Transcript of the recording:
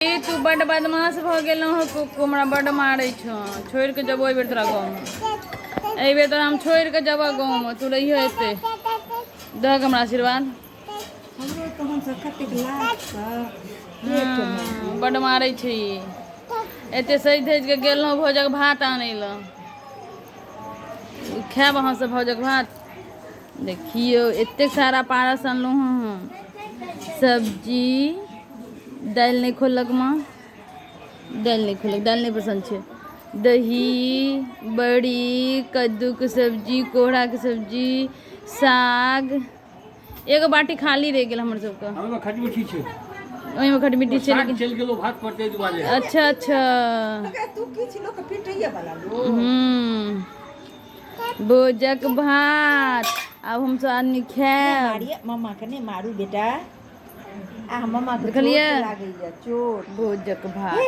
ई तू बड्ड बदमाश भऽ गेलहुँ हँ कुक्कू, हमरा बड्ड मारै छौ। छोड़ि कऽ जेबो एहिबेर तोरा गाँवमे, एहिबेर तोरा हम छोड़ि कऽ जेबऽ गाँवमे, तू रहिह एतै। दहक हमरा आशीर्वाद। हमरो तहन से कतेक लाज हँ, बड्ड मारै छै ई। एते सजि धजि कऽ गेलहुँ भोजक भात आनै लए। खायब अहाँ सब भोजक भात? देखियौ, एतेक सारा पारस अनलहुँ हँ हम। सब्जी, दालि नहि खोललक माँ, दालि नहि खोललक, दालि नहि पसन्द छै। दही, बड़ी, कद्दूके सब्जी, कोहराके सब्जी, साग। एगो बाटी खाली रहि गेल हमर सबके। ओहिमे खटमिठी छै। ओहिमे खटमिठी छै। साग लेकिन चलि गेलो भात पर, ताहि दुआरे। अच्छा। तू किछु लोक पिटैए वाला लोक। भोजक भात आब हमसब आदमी खायब। मारिए मम्मा के, नहि मारू बेटा। आ मम्मा के देखलियै? चोट लागैया, चोट। भोजक भात।